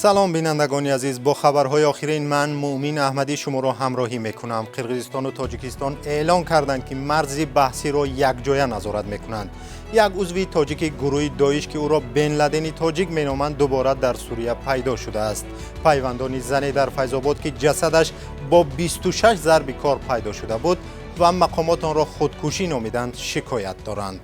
Салом, бинандагони азиз. Бо хабарҳои охирин ман Муъмин Аҳмадӣ шуморо ҳамроҳӣ мекунам. Қирғизистону Тоҷикистон эълон карданд, ки марзи баҳсиро якҷоя назорат мекунанд. Як узви тоҷики гурӯҳи Доиш, ки ӯро Бен Ладени тоҷик меноманд, дубора дар Сурия пайдо шудааст. Пайвандони зане дар Файзобод, ки ҷасадаш бо 26 зарби кор пайдо шуда буд ва мақомот онро худкушӣ номиданд, шикоят доранд.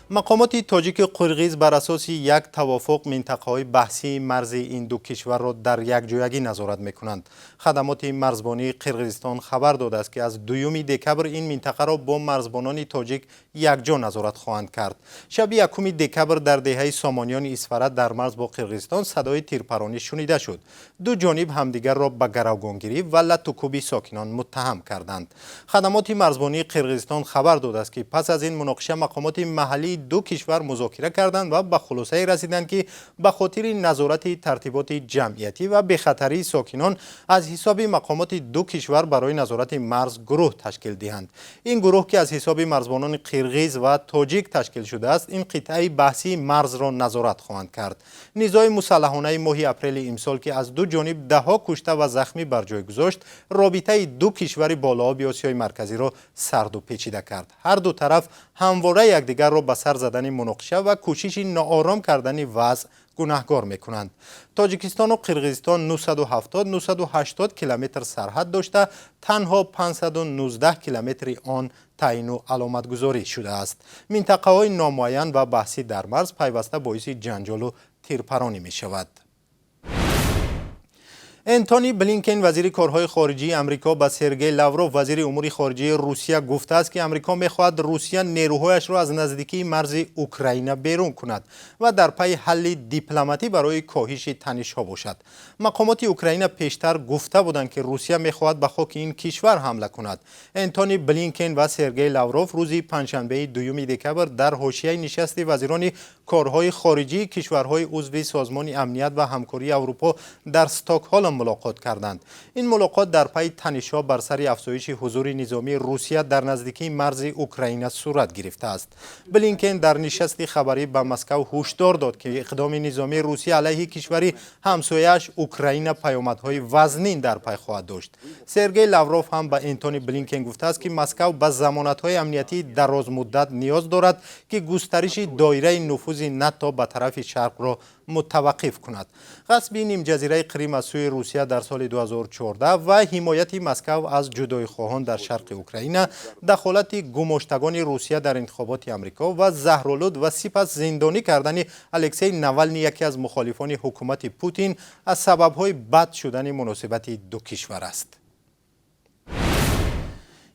Мақомоти тоҷику қирғиз бар асоси як тавофуқ минтақаҳои баҳсии марзи ин ду кишварро дар якҷоягӣ назорат мекунанд. Хадамоти марзбонии Қирғизистон хабар додааст, ки аз 2 декабр ин минтақаро бо марзбонони тоҷик якҷо назорат хоҳанд кард. Шаби 1 декабр дар деҳаи Сомониёни Исфара дар марз бо Қирғизистон садои тирпаронӣ шунида шуд. Ду ҷониб ҳамдигарро ба гаравгонгирӣ ва латукӯби сокинон муттаҳам карданд. Хадамоти марзбонии Қирғизистон хабар додааст, ки пас аз ин муноқиша мақомоти маҳаллии ду кишвар музокира карданд ва ба хулосае расиданд, ки ба хотири назорати тартиботи ҷамъиятӣ ва бехатарии сокинон аз ҳисоби мақомоти ду кишвар барои назорати марз гурӯҳ ташкил диҳанд. Ин гурӯҳ, ки аз ҳисоби марзбонони қирғиз ва тоҷик ташкил шудааст, ин қитъаи баҳсии марзро назорат хоҳанд кард. Низои мусаллаҳонаи моҳи апрели имсол, ки аз ду ҷониб даҳҳо кушта ва захмӣ бар ҷой гузошт, робитаи ду кишвари болооби Осиёи Марказиро сарду печида кард. Ҳар ду тараф ҳамвора якдигарро ба сар задани муноқиша ва кӯшиши ноором кардани вазъ гунаҳгор мекунанд. Тоҷикистону Қирғизистон 970-980 километр сарҳад дошта, танҳо 519 километри он таъину аломатгузорӣ шудааст. Минтақаҳои номуайян ва баҳсӣ дар марз пайваста боиси ҷанҷолу тирпаронӣ мешавад. Энтони Блинкен, вазири корҳои хориҷии Амрико, ба Сергей Лавров, вазири умури хориҷии Русия, гуфтааст, ки Амрико мехоҳад Русия нерӯҳояшро аз наздикии марзи Украина берун кунад ва дар пайи ҳалли дипломатӣ барои коҳиши танишҳо бошад. Мақомоти Украина пештар гуфта буданд, ки Русия мехоҳад ба хоки ин кишвар ҳамла кунад. Энтони Блинкен ва Сергей Лавров рӯзи панҷшанбеи 2 декабр дар ҳошияи нишасти вазирони корҳои хориҷии кишварҳои узви Созмони амният ва ҳамкории Аврупо дар Стокҳолм мулоқот карданд. Ин мулоқот дар пайи танишҳо бар сари афзоиши ҳузури низомии Русия дар наздикии марзи Украина сурат гирифтааст. Блинкен дар нишасти хабарӣ ба Москав ҳушдор дод, ки иқдоми низомии Русия алайҳи кишвари ҳамсояаш Украина паёмадҳои вазнин дар пай хоҳад дошт. Сергей Лавров ҳам ба Энтони Блинкен гуфтааст, ки Москав ба замонатҳои амниятии дарозмуддат ниёз дорад, ки густариши доираи нуфузи НАТО ба тарафи шарқро мутаваққиф кунад. Ғасби нимҷазираи Қрим аз сӯи Русия дар соли 2014 ва ҳимояти Москав аз ҷудоихоҳон дар шарқи Украина, дахолати гумоштагони Русия дар интихоботи Амрико ва заҳролуд ва сипас зиндонӣ кардани Алексей Навални, яке аз мухолифони ҳукумати Путин, аз сабабҳои бад шудани муносибати ду кишвар аст.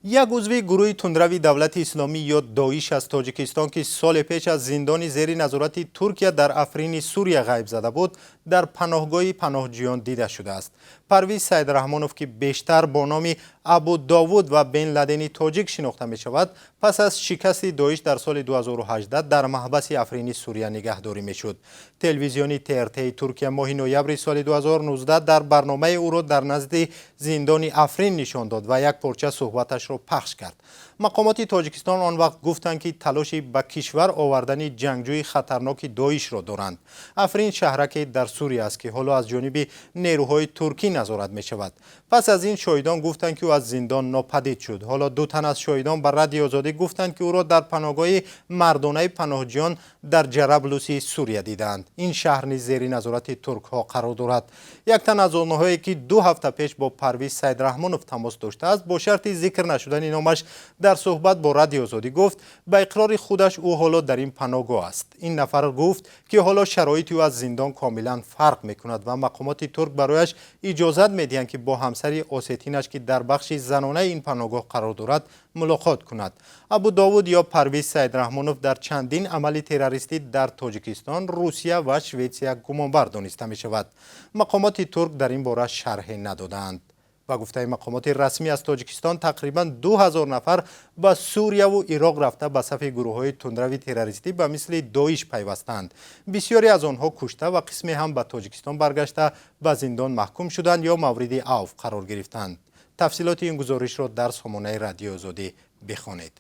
Як узви гурӯҳи тундрави Давлати Исломӣ ё Доиш аз Тоҷикистон, ки соли пеш аз зиндони зери назорати Туркия дар Африни Сурия ғайб зада буд, дар паноҳгоҳи паноҳҷӯён дида шудааст. Парвиз Саидрахмонов, ки бештар бо номи Абу Довуд ва Бен Ладени тоҷик шинохта мешавад, пас аз шикасти Доиш дар соли 2018 дар маҳбаси Африни Сурия нигаҳдорӣ мешуд. Телевизиони ТРТи Туркия моҳи ноябри соли 2019 дар барномаи ӯро дар назди зиндони Африн нишон дод ва як порча суҳбаташро пахш кард. Мақомоти Тоҷикистон он вақт гуфтанд, ки талоши ба кишвар овардани ҷангҷӯи хатарноки Доишро доранд. Африн шаҳраке дар Сурия аст, ки ҳоло аз ҷониби нерӯҳои туркӣ назорат мешавад. Пас аз ин шоҳидон гуфтанд, ки ӯ аз зиндон нопадид шуд. Ҳоло ду тан аз шоҳидон ба Радиои Озодӣ гуфтанд, ки ӯро дар паноҳгоҳи мардонаи паноҳҷӯён дар Ҷараблуси Сурия дидаанд. Ин шаҳр низ зери назорати туркҳо қарор дорад. Як тан аз онҳое, ки 2 ҳафта пеш бо Парвиз Саидрахмонов тамос доштааст, бо шарти зикр нашудани номаш дар суҳбат бо Радиои Озодӣ гуфт, ба иқрори худаш ӯ ҳоло дар ин паноҳгоҳ аст. Ин нафар гуфт, ки ҳоло шароити ӯ аз зиндон комилан фарқ мекунад ва мақомоти турк барояш иҷозат медиҳанд, ки бо ҳамсари осетинаш, ки дар бахши занонаи ин паноҳгоҳ қарор дорад, мулоқот кунад. Абу Довуд ё Парвиз Саидрахмонов дар чандин амали террористӣ дар Тоҷикистон, Русия ва Шветсия гумонбар дониста мешавад. Мақомоти турк дар ин бора шарҳе надодаанд. Ба гуфтаи мақомоти расмӣ аз Тоҷикистон тақрибан 2000 нафар ба Сурияву Ироқ рафта, ба сафи гурӯҳҳои тундрави террористӣ ба мисли Доиш пайвастанд. Бисёре аз онҳо кушта ва қисме ҳам ба Тоҷикистон баргашта, ба зиндон маҳкум шуданд ё мавриди авф қарор гирифтанд. Тафсилоти ин гузоришро дар сомонаи Радиои Озодӣ бихонед.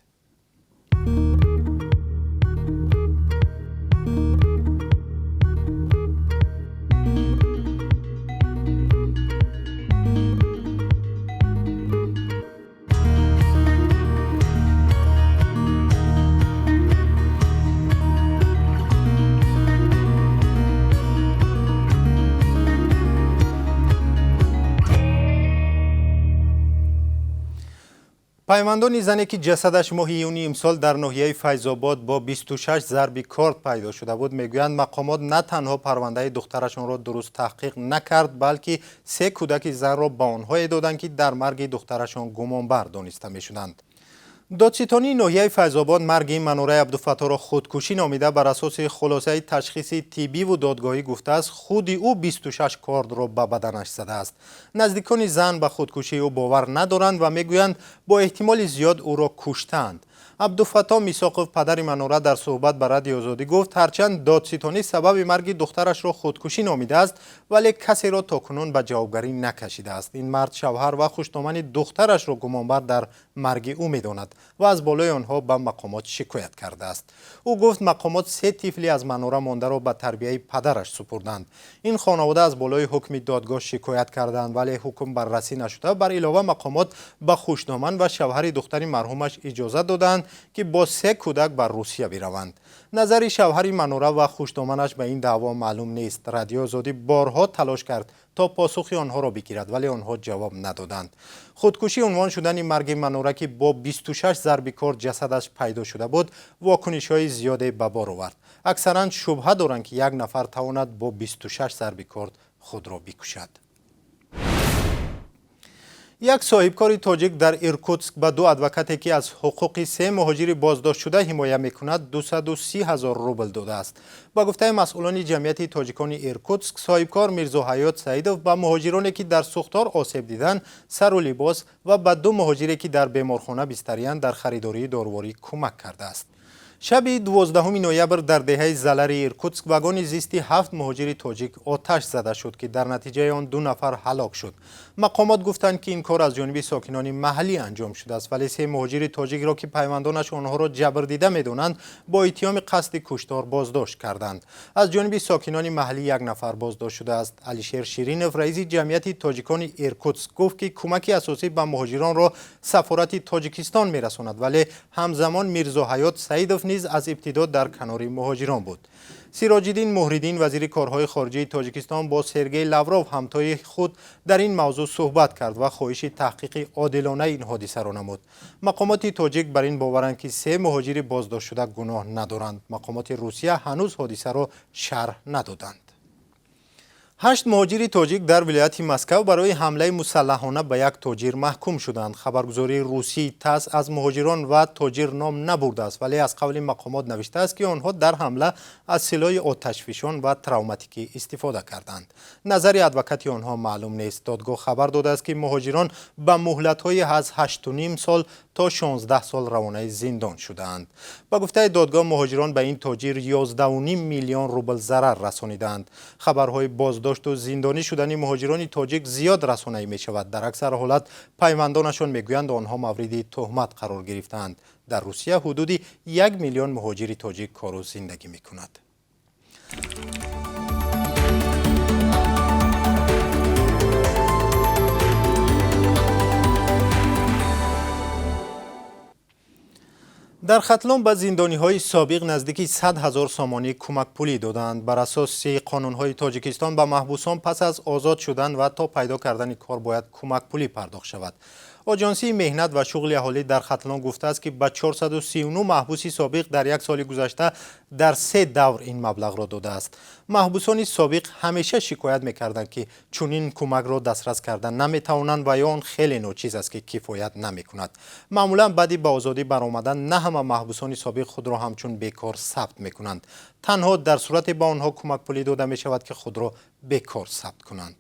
Пайвандони зане, ки ҷасадаш моҳи июни имсол дар ноҳияи Файзобод бо 26 зарби корд пайдо шуда буд, мегӯянд, мақомот на танҳо парвандаи духтарашонро дуруст таҳқиқ накард, балки се кӯдаки занро ба онҳое доданд, ки дар марги духтарашон гумонбар дониста мешуданд. Додситонии ноҳияи Файзобод марги Манораи Абдуфатторо худкушӣ номида, бар асоси хулосаи ташхиси тиббиву додгоҳӣ гуфтааст, худи ӯ 26 кордро ба баданаш задааст. Наздикони зан ба худкушии ӯ бовар надоранд ва мегӯянд, бо эҳтимоли зиёд ӯро куштаанд. Абдуфатто Мисоқов, падари Манора, дар суҳбат ба Радиои Озодӣ гуфт, ҳарчанд додситонӣ сабаби марги духтарашро худкушӣ номидааст, вале касеро то кунун ба ҷавобгарӣ накашидааст. Ин мард шавҳар ва хушдомани духтарашро гумонбар дар марги ӯ медонад ва аз болои онҳо ба мақомот шикоят кардааст. Ӯ гуфт, мақомот се тифли аз Манора мондаро ба тарбияи падараш супурданд. Ин хонавода аз болои ҳукми додгоҳ шикоят карданд, вале ҳукм баррасӣ нашуда. Бар илова, мақомот ба хушдоман ва шавҳари духтари марҳумаш иҷозат доданд, ки бо се кӯдак ба Русия бираванд. Назари шавҳари Манора ва хушдоманаш ба ин даъво маълум нест. Радиои Озодӣ борҳо талош кард, то посухи онҳоро бигирад, вале онҳо ҷавоб надоданд. Худкушӣ унвон шудани марги Манора, ки бо 26 зарби корд ҷасадаш пайдо шуда буд, вокунишҳои зиёде ба бор овард. Аксаран шубҳа доранд, ки як нафар тавонад бо 26 зарби корд худро бикушад. Як соҳибкори тоҷик дар Иркутск ба ду адвокате, ки аз ҳуқуқи се муҳоҷири боздоштшуда ҳимоя мекунад, 230 ҳазор рубл додааст. Ба гуфтаи масъулони ҷамъияти тоҷикони Иркутск, соҳибкор Мирзоҳаёт Саидов ба муҳоҷироне, ки дар сӯхтор осеб диданд, сару либос ва ба ду муҳоҷире, ки дар беморхона бистариянд, дар харидории доруворӣ кӯмак кардааст. Шаби 12 ноябр дар деҳаи Залари Иркутск вагони зисти ҳафт муҳоҷири тоҷик оташ зада шуд, ки дар натиҷаи он ду нафар ҳалок шуд. Мақомот гуфтанд, ки ин кор аз ҷониби сокинони маҳаллӣ анҷом шудааст, вале се муҳоҷири тоҷикро, ки пайвандонаш онҳоро ҷабрдида медонанд, бо иттиҳоми қасди куштор боздошт карданд. Аз ҷониби сокинони маҳаллӣ як нафар боздошт шудааст. Алишер Ширинов, раиси ҷамъияти тоҷикони Иркутск, гуфт, ки кӯмаки асосӣ ба муҳоҷиронро сафорати Тоҷикистон мерасонад, вале ҳамзамон Мирзоҳаёт Саидов низ аз ибтидо дар канори муҳоҷирон буд. Сироҷиддин Муҳриддин, вазири корҳои хориҷии Тоҷикистон, бо Сергей Лавров, ҳамтои худ, дар ин мавзӯъ суҳбат кард ва хоҳиши таҳқиқи одилонаи ин ҳодисаро намуд. Мақомоти тоҷик бар ин боваранд, ки се муҳоҷири боздоштшуда гуноҳ надоранд. Мақомоти Русия ҳанӯз ҳодисаро шарҳ надоданд. Ҳашт муҳоҷири тоҷик дар вилояти Москав барои ҳамлаи мусаллаҳона ба як тоҷир маҳкум шуданд. Хабаргузории русии ТАСС аз муҳоҷирон ва тоҷир ном набурдааст, вале аз қавли мақомот навиштааст, ки онҳо дар ҳамла аз силоҳи оташфишон ва травматикӣ истифода карданд. Назари адвокати онҳо маълум нест. Додгоҳ хабар додааст, ки муҳоҷирон ба муҳлатҳои аз 8,5 сол то 16 сол равонаи зиндон шудаанд. Ба гуфтаи додгоҳ, муҳоҷирон ба ин тоҷир 11,5 миллион рубл зарар расонидаанд. Хабарҳои боздошту зиндонӣ шудани муҳоҷирони тоҷик зиёд расонаӣ мешавад. Дар аксар ҳолат пайвандонашон мегӯянд, онҳо мавриди туҳмат қарор гирифтаанд. Дар Русия ҳудуди 1 миллион муҳоҷири тоҷик кору зиндагӣ мекунад. Дар Хатлон ба зиндониҳои собиқ наздики 100 000 сомонӣ кӯмакпулӣ доданд. Бар асоси қонунҳои Тоҷикистон, ба маҳбусон пас аз озод шудан ва то пайдо кардани кор бояд кӯмакпулӣ пардохт шавад. Оҷонсии меҳнат ва шуғли аҳолӣ дар Хатлон гуфтааст, ки ба 439 маҳбуси собиқ дар як соли гузашта дар се давр ин маблағро додааст. Маҳбусони собиқ ҳамеша шикоят мекарданд, ки чунин кӯмакро дастрас карда наметавонанд ва ё он хеле ночиз аст, ки кифоят намекунад. Маъмулан баъди ба озодӣ баромадан на ҳама маҳбусони собиқ худро ҳамчун бекор сабт мекунанд. Танҳо дар сурате ба онҳо кӯмакпулӣ дода мешавад, ки худро бекор сабт кунанд.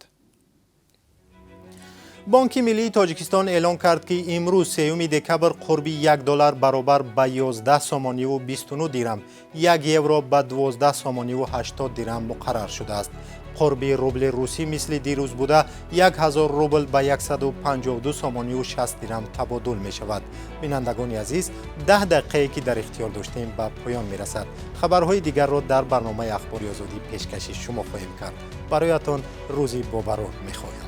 Бонки миллии Тоҷикистон эълон кард, ки имрӯз, 3 декабр, қурби 1 доллар баробар ба 11 сомониву 29 дирам, 1 евро ба 12 сомониву 80 дирам муқаррар шудааст. Қурби рубли русӣ мисли дирӯз буда, 1000 рубл ба 152 сомониву 60 дирам табодул мешавад. Бинандагони азиз, 10 дақиқае, ки дар ихтиёр доштем, ба поён мерасад. Хабарҳои дигарро дар барномаи Ахбори Озодӣ пешкаши шумо хоҳем кард. Бароятон рӯзи бобарор мехоҳем.